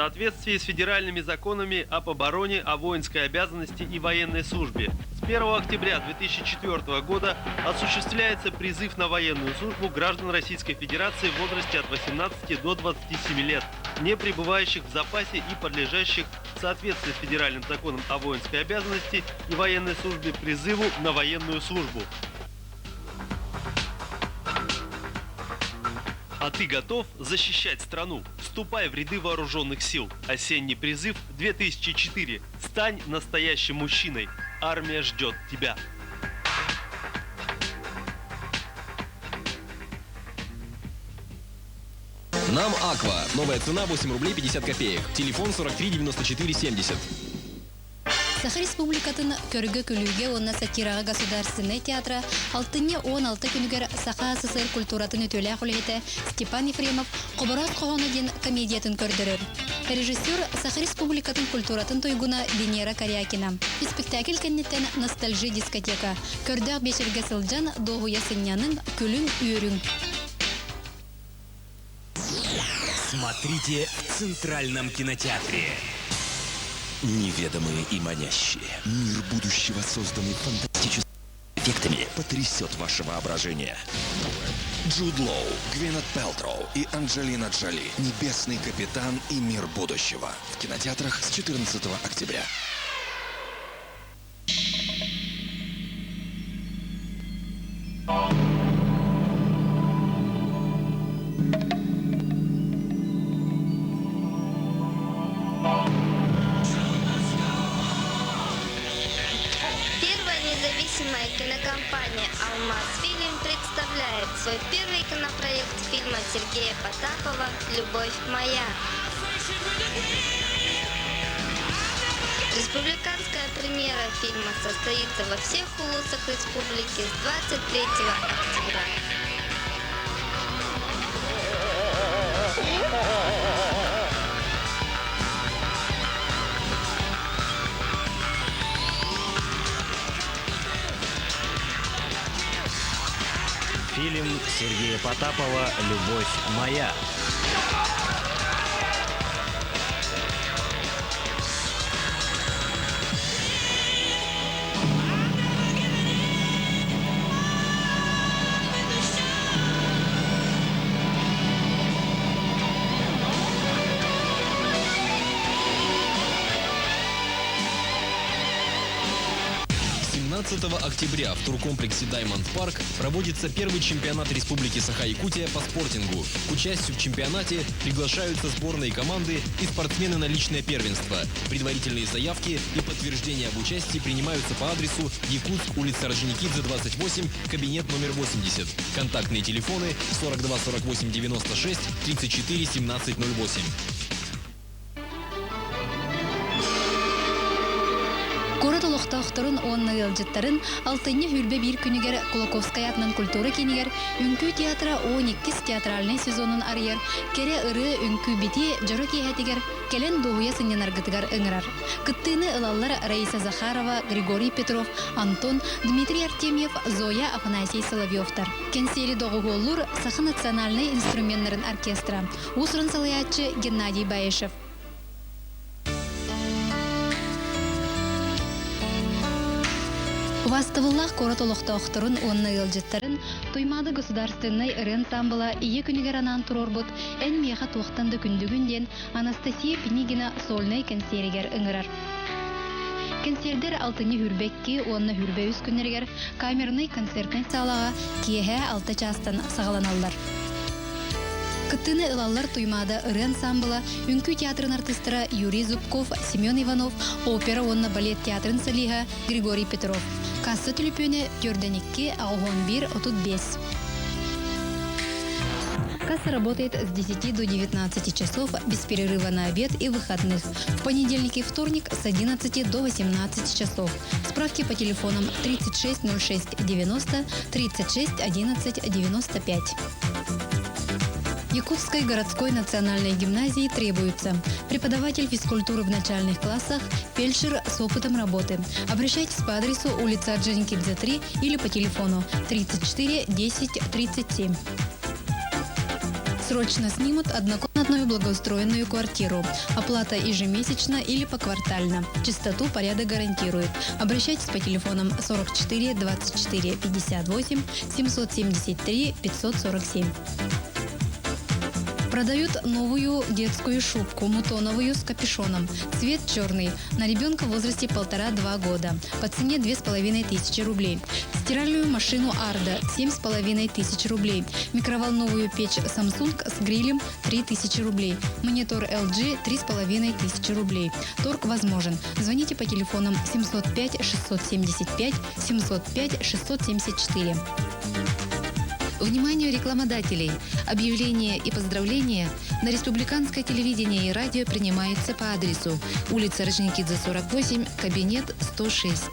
соответствии с федеральными законами об обороне, о воинской обязанности и военной службе с 1 октября 2004 года осуществляется призыв на военную службу граждан Российской Федерации в возрасте от 18 до 27 лет, не пребывающих в запасе и подлежащих в соответствии с федеральным законом о воинской обязанности и военной службе призыву на военную службу. А ты готов защищать страну? Вступай в ряды вооруженных сил. Осенний призыв 2004. Стань настоящим мужчиной. Армия ждет тебя. Нам Аква. Новая цена 8 рублей 50 копеек. Телефон 43 94 70. Саха Республикатын көргө-күлүүгэ уонна сатираҕа государственнай театра алтынньы 16 күнүгэр Саха СССР культуратын үтүөлээх үлэһитэ Степан Ефремов Хобороос хоһооно диэн комедиятын көрдөрөр. Режиссер Саха Республикатын культуратын туйгуна Венера Корякина. Испиктээкил кэнниттэн Ностальжи дискотека. Көрдөөх биэчэргэ сылдьан дуоһуйа сынньаныҥ, күлүҥ, үөрүҥ. Смотрите в Центральном кинотеатре. Неведомые и манящие. Мир будущего, созданный фантастическими эффектами, потрясет ваше воображение. Джуд Лоу, Гвинет Пелтроу и Анджелина Джоли. Небесный капитан и мир будущего. В кинотеатрах с 14 октября. Первая независимая кинокомпания «Алмаз-фильм» представляет свой первый кинопроект фильма Сергея Потапова «Любовь моя». Республиканская премьера фильма состоится во всех улусах республики с 23 октября. Фильм Сергея Потапова «Любовь моя». 17 октября в туркомплексе Diamond Park проводится первый чемпионат Республики Саха-Якутия по спортингу. К участию в чемпионате приглашаются сборные команды и спортсмены на личное первенство. Предварительные заявки и подтверждения об участии принимаются по адресу Якутск, улица Орджоникидзе, 28, кабинет номер 80. Контактные телефоны 42 48 96 34 17 08. Куорат олохтоохторун уонна ыалдьыттарын алтынньы сүүрбэ биир күнүгэр Кулаковскай аатынан культура киинигэр Үҥкүү театра 12 театральнай сезонун арыйар кэрэ ырыа үҥкүү битии дьоро киэһэтигэр кэлэн дуоһуйа сынньанаргытыгар ыҥырар. Кыттыыны ылаллар Раиса Захарова, Григорий Петров, Антон, Дмитрий Артемьев, Зоя Афанасий Соловьевтар. Кэнсиэри доҕуһуоллуур Саха национальнай инструменнарын оркестра, уус-уран салайааччы Геннадий Баишев. Убаастабыллаах куорат олохтоохторун уонна ыалдьыттарын Туймаада государственнай ырыа ансаамбыла Ийэ күнүгэр анаан туруорбут «Эн миэхэ туохтан да күндүгүн» диэн Анастасия Пинигина сольнай кэнсиэригэр ыҥырар. Кэнсиэрдэр алтынньы сүүрбэ икки уонна сүүрбэ үс күннэригэр камернай концертнай саалаҕа киэһэ алта чаастан саҕаланаллар. Кыттыыны ылаллар Туймаада ырыа ансаамбыла, үҥкүү театрын артыыстара Юрий Зубков, Семен Иванов, опера уонна балет театрын солиһа Григорий Петров. Касса түлүпүөнэ төрдөн икки, аҕыс биир, отут биэс. Касса работает с 10 до 19 часов без перерыва на обед и выходных. В понедельник и вторник с 11 до 18 часов. Справки по телефонам 36 06 90 36 11 95. Якутской городской национальной гимназии требуется преподаватель физкультуры в начальных классах, фельдшер с опытом работы. Обращайтесь по адресу улица Орджоникидзе, 3 или по телефону 34 10 37. Срочно снимут однокомнатную благоустроенную квартиру. Оплата ежемесячно или поквартально. Чистоту, порядок гарантирует. Обращайтесь по телефонам 44 24 58 773 547. Продают новую детскую шубку, мутоновую с капюшоном. Цвет черный. На ребенка в возрасте 1,5-2 года. По цене 2500 рублей. Стиральную машину Арда 7500 рублей. Микроволновую печь Samsung с грилем 3000 рублей. Монитор LG 3500 рублей. Торг возможен. Звоните по телефонам 705 675 705 674. Вниманию рекламодателей! Объявления и поздравления на республиканское телевидение и радио принимаются по адресу: улица Орджоникидзе, 48, кабинет 106.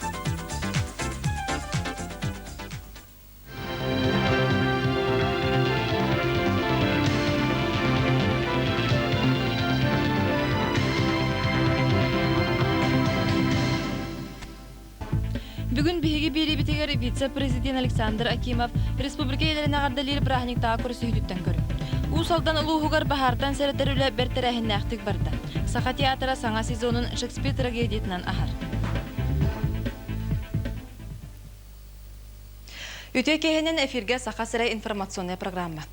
Бүгүн биһиги биэриибитигэр вице-президент Александр Акимов республика ийэлэрин эҕэрдэлиир бырааһынньыктааҕы көрсүһүүтүттэн көрүҥ. Уус Алдан улууһугар баһаартан сэрэтэр үлэ бэрт тэрээһиннээхтик барда. Саха театра саҥа сезонун Шекспир трагедиятынан аһар. Үтүө киэһэнэн эфиргэ Саха сирэ информационная программа.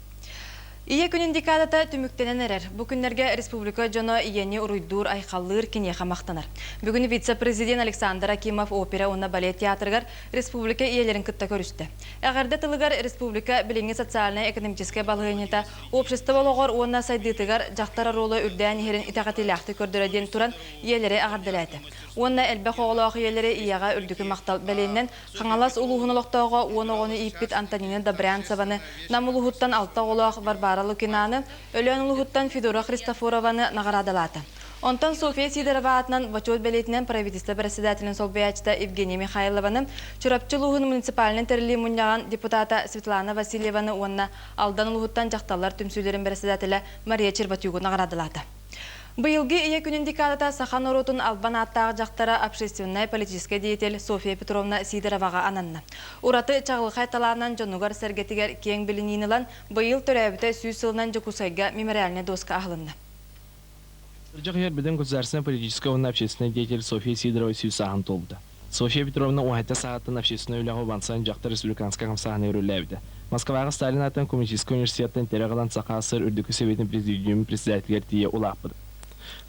Ийэ күнүн декадата түмүктэнэн эрэр. Бу күннэргэ республика дьоно ийэни уруйдуур, айхаллыыр, киниэхэ махтанар. Бүгүн вице-президент Александр Акимов опера уонна балет театрыгар республика ийэлэрин кытта көрүстэ. Эҕэрдэ тылыгар республика билиҥҥи социальнай-экономическай балаһыанньата общество олоҕор уонна сайдыытыгар дьахтар оруола үрдээн иһэрин итэҕэтиилээхтик көрдөрө диэн туран ийэлэри эҕэрдэлээтэ. Уонна элбэх оҕолоох ийэлэри ийэҕэ үрдүкү махтал бэлиэннэн Хаҥалас улууһун олохтооҕо уон оҕону ииппит Антонина Добрянцеваны, Нам улууһуттан алта оҕолоох Варвара Лукинаны, Өлөөн улууһуттан Федора Христофорованы наҕараадалаата. Онтон Софья Сидорова аатынан бочуот бэлиэтинэн правительство председателин солбуйааччыта Евгения Михайлованы, Чурапчы улууһун муниципальнай тэриллии мунньаҕын депутата Светлана Васильеваны уонна Алдан улууһуттан дьахталлар түмсүүлэрин председателэ Мария Черватюгу наҕараадалаата. Быйылгы Ийэ күнүн декадата саха норуотун албан ааттаах дьахтара, общественнай политическай деятель Софья Петровна Сидороваҕа ананна. Ураты чаҕылхай талаанынан дьонугар-сэргэтигэр киэҥ билиниини ылан, быйыл төрөөбүтэ 100 сылынан Дьокуускайга мемориальнай доска аһылынна. Сырдьах иһэр бөдөҥ государственнай политическай уонна общественнай деятель Софья Сидорова 100 сааһын туолбута. Софья Петровна уһайта саҕаттан общественнай үлэҕэ убансан дьахтар республиканскай хамсааһыны өрүллээбитэ. Москваҕа Сталин аатынан Коммунистическай университеттан тирэх ылан Саха АССР Үрдүкү Сэбиэтин Президиумун председателигэр тиийэ улааппыт.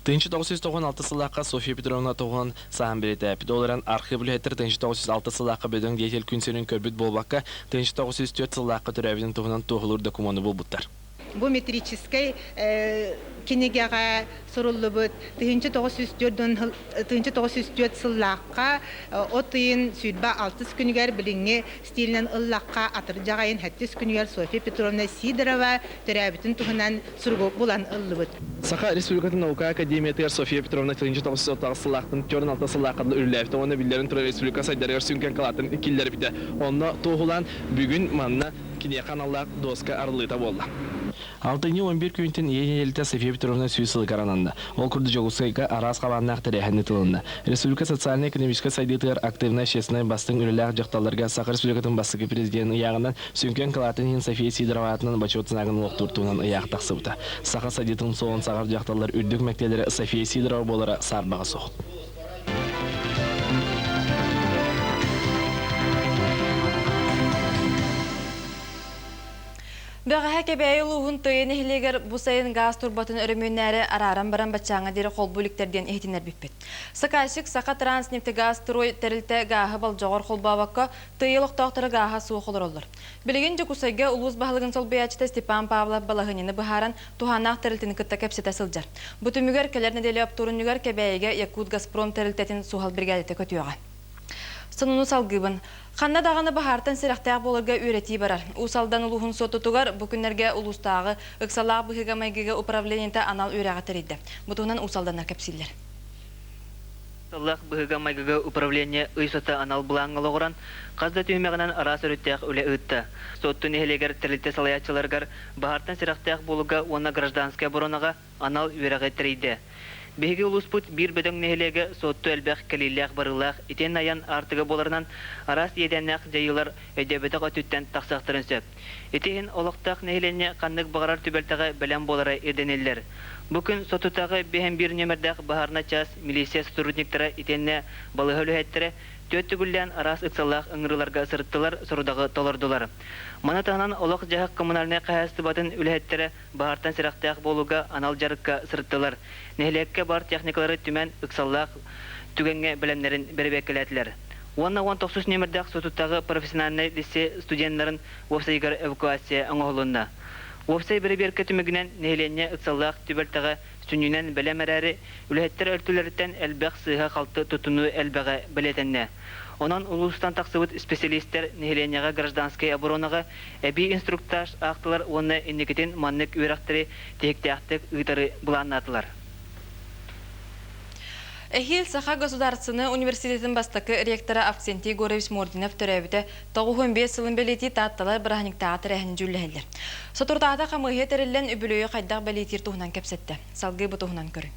1996 сыллаахха Софья Петровна туһунан саһан бэлиэтээппит. Ол эрэн архыып үлэһиттэр 1906 сыллаахха бөдөҥ деятель күн сирин көрбүт буолбакка, 1904 сыллаахха төрөөбүтүн туһунан туоһулуур докумуону булбуттар. Бу метрическэй кинигэҕэ суруллубут 1904 сыллаахха от ыйын 26 күнүгэр билиҥҥи стилинэн ыллахха атырдьах айын сэттис күнүгэр Софья Петровна Сидорова төрөөбүтүн туһунан суругу булан ыллыбыт. Саха Республикатын наука академиятыгар Софья Петровна 1938 сыллаахтан 46 сыллаахха үлэлээбитэ уонна биллэрин турар республика сайдарыгар сүҥкэн кылаатын киллэрбитэ. Онно туоһулаан бүгүн манна киниэхэ аналлаах доска арыллыыта буолла. Алтынньы 11 күнтэн ийэ нэдиэлэтэ София Петровна 100 сылыгар ананна. Ол курдук Дьокуускайга араас хабааннаах тэрээһин ыытылынна. Республика социальнай-экономическай сайдыытыгар активнай общественнай бастыҥ үлэлээх дьахталларга Саха Республикатын бастакы президенин ыйааҕынан сүҥкэн кылаатын иһин София Сидорова аатынан бочуот знагын олохтуур туһунан ыйаах тахсыбыта. Саха сайдыытын суолун саҕар дьахталлар үрдүк мэктиэлэрэ София Сидорова буолара саарбаҕа суох. Бэҕэһээ Кэбээйи улууһун Тыйа нэһилиэгэр бу сайын гаас турбатын өрөмүөннээри арааран баран баччааҥҥа диэри холбуу иликтэр диэн иһитиннэрбиппит. Сакаасчик Сахатранснефтегазстрой тэрилтэ гааһы болдьоҕор холбообокко, Тыйа олохтоохторо гааһа суох олороллор. Билигин Дьокуускайга улуус баһылыгын солбуйааччыта Степан Павлов балаһыанньаны быһааран, туһааннаах тэрилтэни кытта кэпсэтэ сылдьар. Бу түмүгэр кэлэр нэдиэлэ оптуорунньугар Кэбээйигэ Якутгазпром тэрилтэтин суһал биригээдэтэ көтүөҕэ. Сонуну салгыыбын. Ханна даҕаны баһаартан сэрэхтээх буоларга үөрэтии барар. Уус Алдан улууһун Суоттутугар бу күннэргэ улуустааҕы ыксалаах быһыыга-майгыга управлениета анал үөрэҕи тэрийдэ. Бу туһунан Уус Алданнар кэпсииллэр. Ыксаллаах быһыыга-майгыга управление ый сата анал былааҥҥа олоҕуран, хас да түһүмэҕинэн араас өрүттээх үлэ ыытта. Суотту нэһилиэгэр тэрилтэ салайааччыларыгар баһаартан сэрэхтээх буолууга уонна гражданскай оборонаҕа анал үөрэҕи тэрийдэ. Биһиги улууспут биир бөдөҥ нэһилиэгэ Суотту элбэх кэлиилээх-барыылаах итиэннэ айан аартыга буоларынан араас иэдээннээх дьайыылар өйдөөбөтөх өттүттэн тахсыахтарын сөп. Ити иһин олохтоох нэһилиэнньэ ханнык баҕарар түбэлтэҕэ бэлэм буолара ирдэниллэр. Бу күн Сотутааҕы биэһэн биир нүөмэрдээх баһаарынай чаас милиция сотрудниктара итиэннэ балыыһа үлэһиттэрэ түөрт төгүллээн араас ыксаллаах ыҥырыыларга сырыттылар, сорудаҕы толордулар. Маны таһынан олох-дьаһах коммунальнай хаһаайыстыбатын үлэһиттэрэ баһаартан сэрэхтээх буолууга анал дьарыкка сырыттылар. Нэһилиэккэ баар техникалары түмэн ыксаллаах түгэҥҥэ бэлэмнэрин бэрэбиэркэлээтилэр. Уонна уон тохсус нүөмэрдээх Сутуттааҕы профессиональнай лицей студеннарын уопсайыгар эвакуация оҥоһулунна. Уопсай бэрэбиэркэ түмүгүнэн нэһилиэнньэ ыксаллаах түбэлтэҕэ сүнньүнэн бэлэм эрээри, үлэһиттэр өртүлэриттэн элбэх сыыһа-халты туттунуу элбэҕэ бэлиэтэннэ. Онон улуустан тахсыбыт исписэлиистэр нэһилиэнньэҕэ гражданскай оборонаҕа эбии инструктаж аахтылар уонна инникитин маннык үөрэхтэри тиһиктээхтик ыытары былааннаатылар. Эһиил Саха государственнай университетын бастакы ректора Авксентий Егорович Мординов төрөөбүтэ 95 сылын бэлиэтии Таатталар бырааһынньыктааҕы тэрээһини дьүүллэһэллэр. Соторутааҕыта хамыыһыйа тэриллэн үбүлүөйү хайдах бэлиэтиир туһунан кэпсэттэ. Салгыы бу туһунан көрүҥ.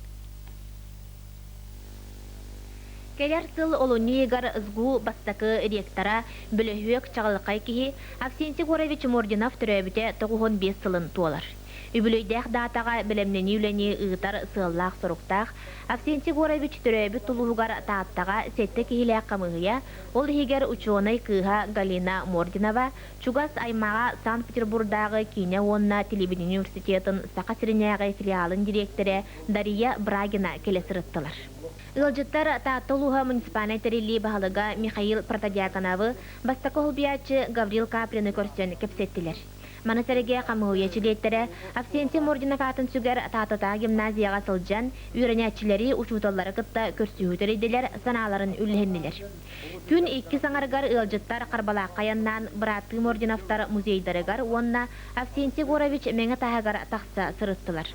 Кэлэр сыл олунньу ыйыгар СГУ бастакы ректора, бөлөһүөк чаҕылхай киһи Авксентий Егорович Мординов төрөөбүтэ 95 сылын туолар. Үбүлүөйдээх даатаҕа бэлэмнэнии үлэни ыытар сыаллаах-соруктаах Авксентий Егорович төрөөбүт тулуһугар Тааттаҕа сэттэ киһилээх хамыыһыйа, ол иһигэр учуонай кыыһа Галина Мординова, чугас аймаҕа Санкт-Петербурдааҕы киинэ уонна телевидение университетын Саха сиринээҕи филиалын дириэктэрэ Дария Брагина кэлэ сырыттылар. Ыалдьыттар Таатта улууһа муниципальнай тэриллии баһылыга Михаил Протодьяконовы, бастакы уһулбуйааччы Гаврил Каплины көрсөн кэпсэттилэр. Маны сэргэ хамыыһыйа чилиэттэрэ Авксентий Мординов аатын сүгэр Тааттатааҕы гимназияҕа сылдьан, үөрэнээччилэри, учууталлары кытта көрсүһүү тэрийдилэр, санааларын үллэһиннилэр. Күн иккис аҥарыгар ыалдьыттар Харбалаахха айаннаан бырааттыы Мординовтар музейдарыгар уонна Авксентий Егорович Мэҥэ таһыгар тахса сырыттылар.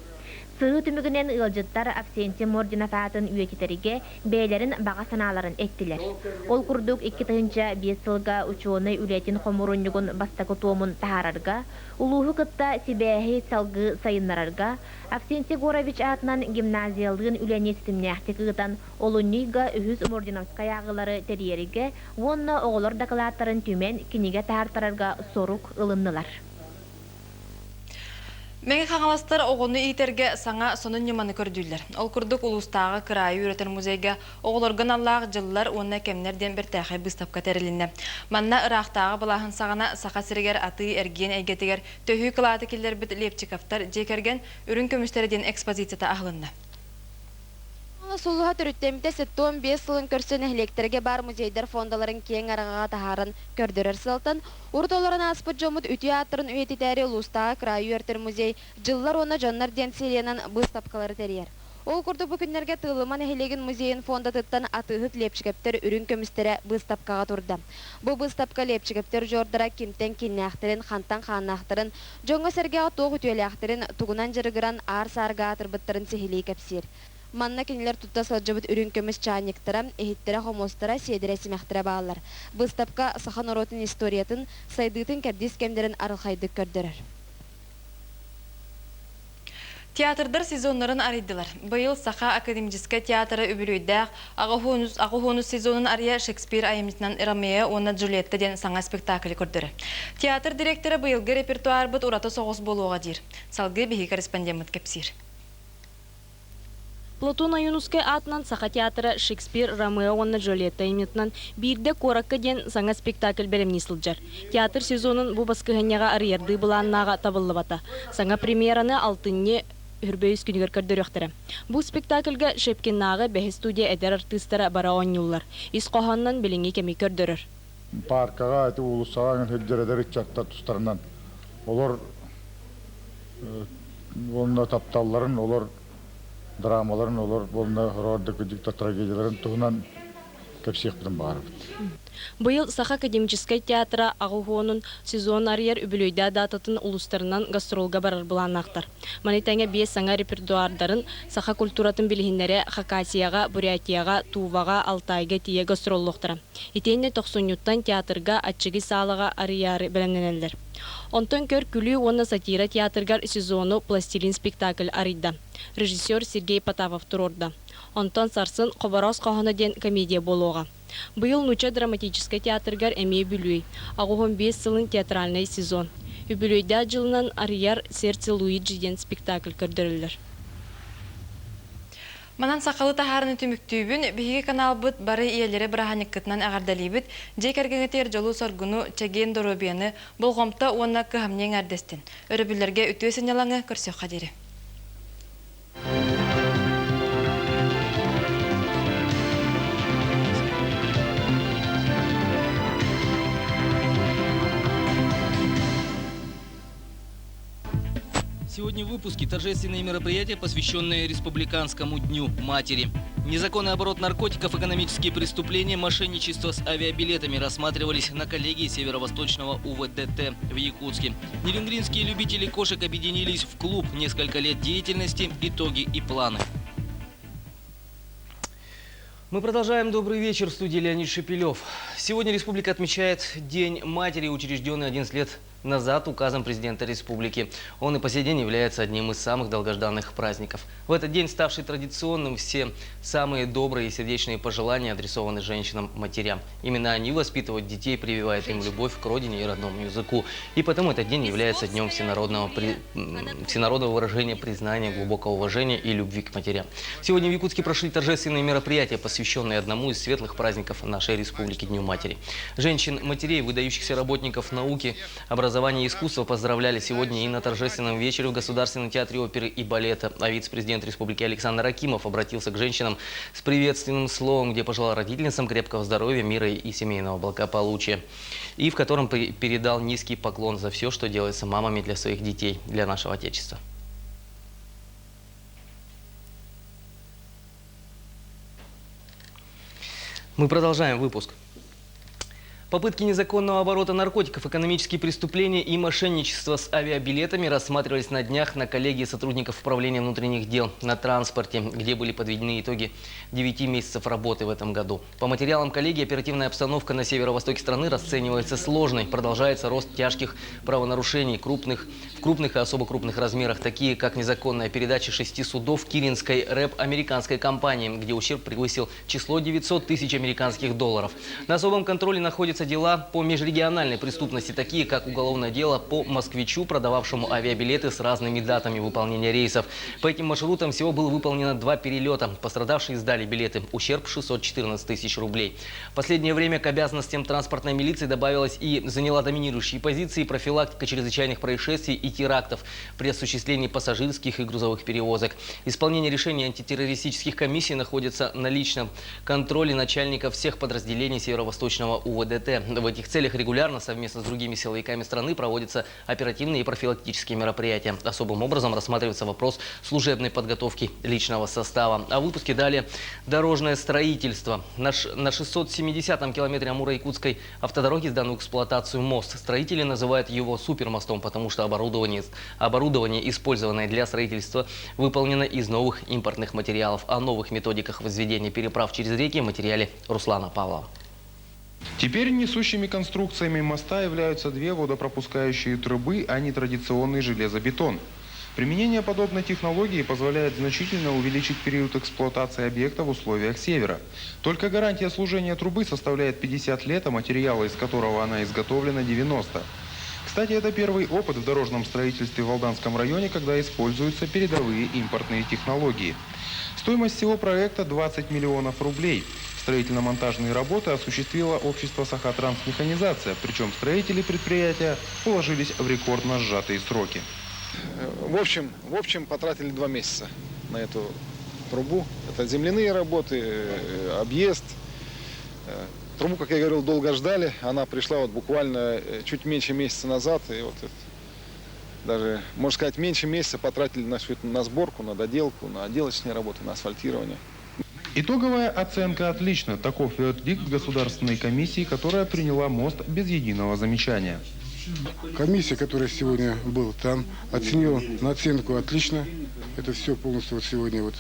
Сырыы түмүгүнэн ыалдьыттар Авксентий Мординов аатын үйэтитэргэ бэйэлэрин баҕа санааларын эттилэр. Ол курдук 2005 сылга учуонай үлэтин хомуурунньугун бастакы туомун таһаарарга, улууһу кытта сибээһи салгыы сайыннарарга, Авксентий Егорович аатынан гимназиялыын үлэни ситимнээхтик ыытан олунньу ыйга үһүс Мординовскай ааҕыылары тэрийэргэ уонна оҕолор дакылааттарын түмэн кинигэ таһаартарарга сорук ылыннылар. Мэҥэ Хаҥаластар оҕону иитэргэ саҥа сонун ньыманы көрдүүллэр. Ол курдук улуустааҕы кыраайы үөрэтэр музейга оҕолорго аналлаах дьыллар уонна кэмнэр диэн бэртээхэй быыстапка тэрилиннэ. Манна ыраахтааҕы былааһын саҕана Саха сиригэр атыы-эргиэн эйгэтигэр төһүү кылааты киллэрбит Лепчиковтар дьиэ кэргэн үрүҥ көмүстэрэ диэн экспозицията аһылынна. Сулуһа төрүттэммитэ 75 сылын көрсө нэһилиэктэргэ баар музейдар фондаларын киэҥ араҥаҕа таһааран көрдөрөр сыалтан, урут олорон ааспыт дьоммут үтүө ааттарын үйэтитээри улуустааҕы кыраайы үөрэтэр музей Дьыллар уонна дьоннор диэн сериянан быыстапкалары тэрийэр. Ол курдук бу күннэргэ Тыыллыма нэһилиэгин музейын фондатыттан атыыһыт Лепчиковтэр үрүҥ көмүстэрэ быыстапкаҕа турда. Бу быыстапка Лепчиковтэр удьуордара кимтэн кииннээхтэрин, хантан хааннаахтарын, дьоҥҥо-сэргэҕэ туох үтүөлээхтэрин, тугунан дьарыгыран аар-саарга аатырбыттарын сиһилии кэпсиир. Манна кинилэр тутта сылдьыбыт үрүҥ көмүс чаанньыктара, иһиттэрэ-хомуостара, сиэдэрэй симэхтэрэ бааллар. Быыстапка саха норуотун историятын, сайдыытын кэрдиис кэмнэрин арылхайдык көрдөрөр. Театрдар сезоннарын арыйдылар. Быйыл Саха академическай театра үбүлүөйдээх аҕыс сезонун арыйа Шекспир айымньытынан Ромео уонна Джульетта диэн саҥа спектаклы көрдөрөр. Театр директора быйылгы репертуарбыт ураты соҕус буолуоҕа диир. Салгыы биһиги корреспондеммыт кэпсиир. Платон Ойуунускай аатынан Саха театра Шекспир Ромео уонна Джульетта айымньытынан биирдэ куоракка диэн саҥа спектакль бэлэмнии сылдьар. Театр сезонун бу баскыһыанньаҕа арыйардыы былааннааҕа табыллыбата. Саҥа премьераны алтынньы Өрбөйүс күнүгэр көрдөрүөхтэрэ. Бу спектакльга Шепкиннааҕы бэһис студия эдэр артыыстара бара оонньууллар. Ис хоһоонунан билиҥҥи кэми көрдөрөр. Пааркаҕа ити уулуссаҕа сылдьар эдэр ыччаттар тустарынан олор уонна тапталларын, олор драмаларын, олор уонна хороор да кырдьык да трагедияларын туһунан. кэпсиэхпитин баҕарабыт. Быйыл Саха академическай театра аҕыс уонун сезон арыйар үбүлүөйдээх даататын улуустарынан гастролга барар былааннаахтар. Маны тэҥэ биэс саҥа репертуардарын саха культуратын билиһиннэрэ Хакасияҕа, Бурятияҕа, Туваҕа, Алтайга тиийэ гастроллуохтара. Итиэннэ тохсунньуттан театрга аччыгый саалаҕа арыйаары бэлэмнэнэллэр. Онтон көр күлүү уонна сатира театрыгар сезону «Пластилин» спектакль арыйда. Режиссер Сергей Потапов туруорда. Онтон сарсын «Хобороос хоһооно» диэн комедия буолуоҕа. Быйыл Нуучча драматическай театрыгар эмиэ үбүлүөй, 85 сылын театральнай сезон. Үбүлүөйдээх дьылынан арыйар «Сердце Луиджи» диэн спектакль көрдөрөллөр. Манан сахалыы таһаарыыны түмүктүүбүн. Биһиги каналбыт бары ийэлэри бырааһынньыккытынан эҕэрдэлиибит. Дьиэ кэргэҥҥитигэр дьолу-соргуну, чэгиэн доруобуйаны, болҕомто уонна кыһамньы эҥээрдэстин. Өрөбүллэргэ үтүө сынньалаҥы көрсүөххэ диэри. Сегодня в выпуске торжественные мероприятия, посвященные Республиканскому дню матери. Незаконный оборот наркотиков, экономические преступления, мошенничество с авиабилетами рассматривались на коллегии Северо-Восточного УВДТ в Якутске. Нерюнгринские любители кошек объединились в клуб. Несколько лет деятельности, итоги и планы. Мы продолжаем. Добрый вечер. В студии Леонид Шепелев. Сегодня республика отмечает День матери, учрежденный 11 лет назад указом президента республики. Он и по сей день является одним из самых долгожданных праздников. В этот день, ставший традиционным, все самые добрые и сердечные пожелания адресованы женщинам-матерям. Именно они воспитывают детей, прививают им любовь к родине и родному языку. И потому этот день является днем всенародного выражения признания, глубокого уважения и любви к матерям. Сегодня в Якутске прошли торжественные мероприятия, посвященные одному из светлых праздников нашей республики – Дню матери. Женщин-матерей, выдающихся работников науки, образования и искусства поздравляли сегодня и на торжественном вечере в Государственном театре оперы и балета. А вице-президент республики Александр Акимов обратился к женщинам с приветственным словом, где пожелал родительницам крепкого здоровья, мира и семейного благополучия. И в котором передал низкий поклон за все, что делается мамами для своих детей, для нашего Отечества. Мы продолжаем выпуск. Попытки незаконного оборота наркотиков, экономические преступления и мошенничество с авиабилетами рассматривались на днях на коллегии сотрудников управления внутренних дел на транспорте, где были подведены итоги 9 месяцев работы в этом году. По материалам коллегии оперативная обстановка на северо-востоке страны расценивается сложной. Продолжается рост тяжких правонарушений в крупных и особо крупных размерах, такие как незаконная передача 6 судов Киринской РЭП американской компании, где ущерб превысил число 900 тысяч американских долларов. На особом контроле находятся дела по межрегиональной преступности, такие как уголовное дело по москвичу, продававшему авиабилеты с разными датами выполнения рейсов. По этим маршрутам всего было выполнено 2 перелета. Пострадавшие сдали билеты. Ущерб 614 тысяч рублей. В последнее время к обязанностям транспортной милиции добавилась и заняла доминирующие позиции профилактика чрезвычайных происшествий и терактов при осуществлении пассажирских и грузовых перевозок. Исполнение решений антитеррористических комиссий находится на личном контроле начальников всех подразделений Северо-Восточного УВДТ. В этих целях регулярно совместно с другими силовиками страны проводятся оперативные и профилактические мероприятия. Особым образом рассматривается вопрос служебной подготовки личного состава. А в выпуске далее дорожное строительство. На 670-м километре Амуро-Якутской автодороги сдан в эксплуатацию мост. Строители называют его супермостом, потому что оборудование, использованное для строительства, выполнено из новых импортных материалов. О новых методиках возведения переправ через реки в материале Руслана Павлова. Теперь несущими конструкциями моста являются 2 водопропускающие трубы, а не традиционный железобетон. Применение подобной технологии позволяет значительно увеличить период эксплуатации объекта в условиях севера. Только гарантия служения трубы составляет 50 лет, а материала, из которого она изготовлена, 90. Кстати, это первый опыт в дорожном строительстве в Алданском районе, когда используются передовые импортные технологии. Стоимость всего проекта 20 миллионов рублей. Строительно-монтажные работы осуществило общество «Сахатрансмеханизация», причем строители предприятия уложились в рекордно сжатые сроки. В общем, потратили 2 месяца на эту трубу. Это земляные работы, объезд. Трубу, как я говорил, долго ждали. Она пришла вот буквально чуть меньше месяца назад. И вот это, даже, можно сказать, меньше месяца потратили на сборку, на доделку, на отделочные работы, на асфальтирование. Итоговая оценка «отлично». Таков вердикт Государственной комиссии, которая приняла мост без единого замечания. Комиссия, которая сегодня была там, оценила на оценку «отлично». Это все полностью вот сегодня вот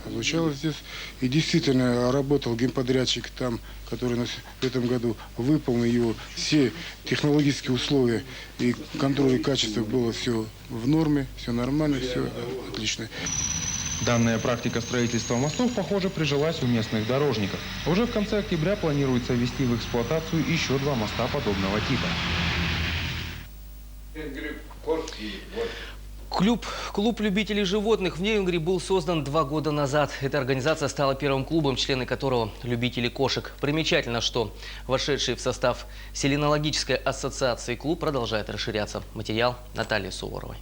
озвучалось здесь. И действительно работал генподрядчик там, который в этом году выполнил его все технологические условия и контроль качества было все в норме, все нормально, все отлично. Данная практика строительства мостов, похоже, прижилась у местных дорожников. Уже в конце октября планируется ввести в эксплуатацию еще два моста подобного типа. Клуб любителей животных в Нерюнгри был создан 2 года назад. Эта организация стала первым клубом, члены которого любители кошек. Примечательно, что вошедший в состав Селенологической ассоциации клуб продолжает расширяться. Материал Натальи Суворовой.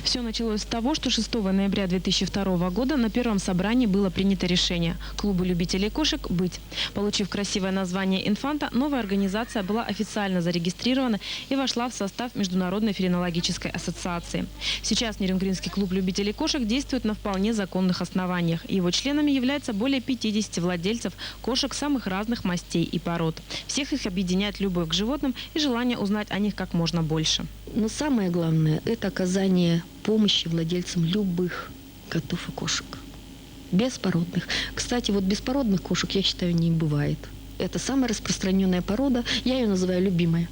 Все началось с того, что 6 ноября 2002 года на первом собрании было принято решение клубу любителей кошек быть. Получив красивое название «Инфанта», новая организация была официально зарегистрирована и вошла в состав Международной фелинологической ассоциации. Сейчас Нерюнгринский клуб любителей кошек действует на вполне законных основаниях. Его членами являются более 50 владельцев кошек самых разных мастей и пород. Всех их объединяет любовь к животным и желание узнать о них как можно больше. Но самое главное – это оказание помощи владельцам любых котов и кошек. Беспородных. Кстати, вот беспородных кошек, я считаю, не бывает. Это самая распространенная порода, я ее называю любимая.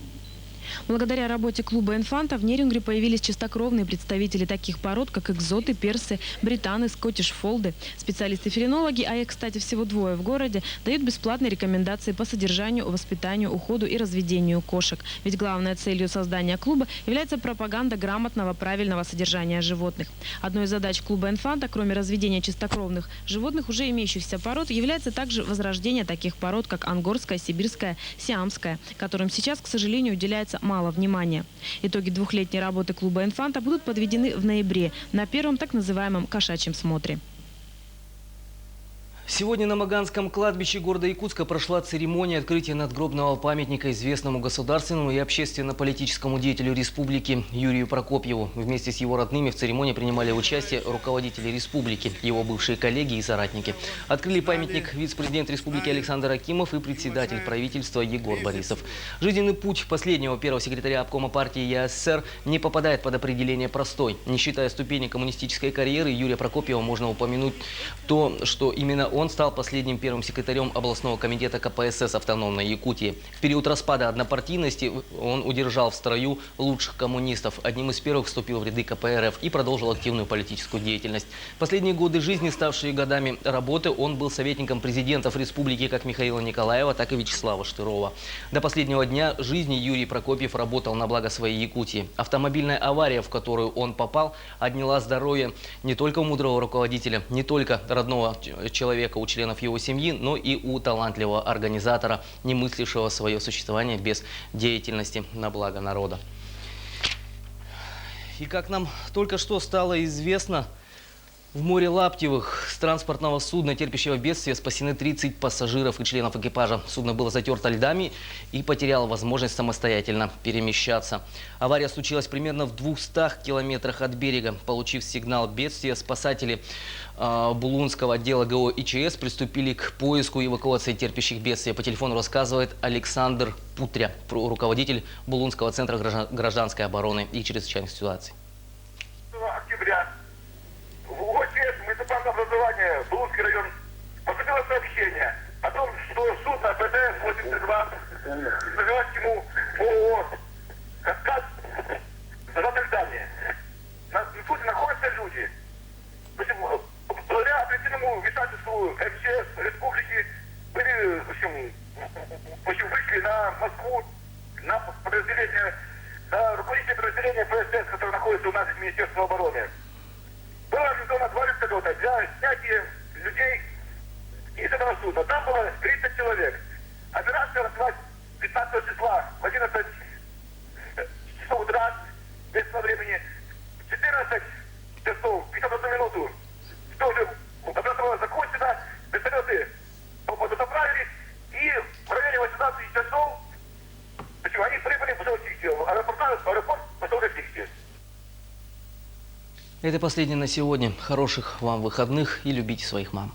Благодаря работе клуба «Инфанта» в Нерюнгри появились чистокровные представители таких пород, как экзоты, персы, британы, скоттиш-фолды. Специалисты-фелинологи, а их, кстати, всего двое в городе, дают бесплатные рекомендации по содержанию, воспитанию, уходу и разведению кошек. Ведь главной целью создания клуба является пропаганда грамотного, правильного содержания животных. Одной из задач клуба «Инфанта», кроме разведения чистокровных животных, уже имеющихся пород, является также возрождение таких пород, как ангорская, сибирская, сиамская, которым сейчас, к сожалению, уделяется мало внимания. Итоги двухлетней работы клуба «Инфанта» будут подведены в ноябре на первом так называемом кошачьем смотре. Сегодня на Маганском кладбище города Якутска прошла церемония открытия надгробного памятника известному государственному и общественно-политическому деятелю республики Юрию Прокопьеву. Вместе с его родными в церемонии принимали участие руководители республики, его бывшие коллеги и соратники. Открыли памятник вице-президент республики Александр Акимов и председатель правительства Егор Борисов. Жизненный путь последнего первого секретаря обкома партии ЯССР не попадает под определение простой. Не считая ступени коммунистической карьеры, Юрия Прокопьева можно упомянуть то, что именно он стал последним первым секретарем областного комитета КПСС автономной Якутии. В период распада однопартийности он удержал в строю лучших коммунистов. Одним из первых вступил в ряды КПРФ и продолжил активную политическую деятельность. Последние годы жизни, ставшие годами работы, он был советником президентов республики как Михаила Николаева, так и Вячеслава Штырова. До последнего дня жизни Юрий Прокопьев работал на благо своей Якутии. Автомобильная авария, в которую он попал, отняла здоровье не только у мудрого руководителя, не только родного человека, у членов его семьи, но и у талантливого организатора, не мыслившего свое существование без деятельности на благо народа. И как нам только что стало известно, в море Лаптевых с транспортного судна, терпящего бедствие, спасены 30 пассажиров и членов экипажа. Судно было затерто льдами и потеряло возможность самостоятельно перемещаться. Авария случилась примерно в 200 километрах от берега. Получив сигнал бедствия, спасатели Булунского отдела ГО ИЧС приступили к поиску и эвакуации терпящих бедствия. По телефону рассказывает Александр Путря, руководитель Булунского центра гражданской обороны и чрезвычайных ситуаций. Октября в ОЧС муниципального образования Булунский район поступило сообщение о том, что судно ПД-82, принадлежащему ему ООО «Каскад», зажато льдами. На судне находятся люди. Почему? Благодаря оперативному вмешательству МЧС республики были, в общем, вышли на Москву, на подразделение, на руководителя подразделения ФСС, который находится у нас в Министерстве обороны. Было организовано два вертолета для снятия людей из этого судна. Там было 30 человек. Операция началась 15 числа в 11 часов утра местного времени. В 14 часов 51 минуту все уже операция была закончена, вертолеты заправились, и в районе 18 часов в общем, они прибыли в поселок Тикси, в аэропорт поселка Тикси. Это последнее на сегодня. Хороших вам выходных и любите своих мам.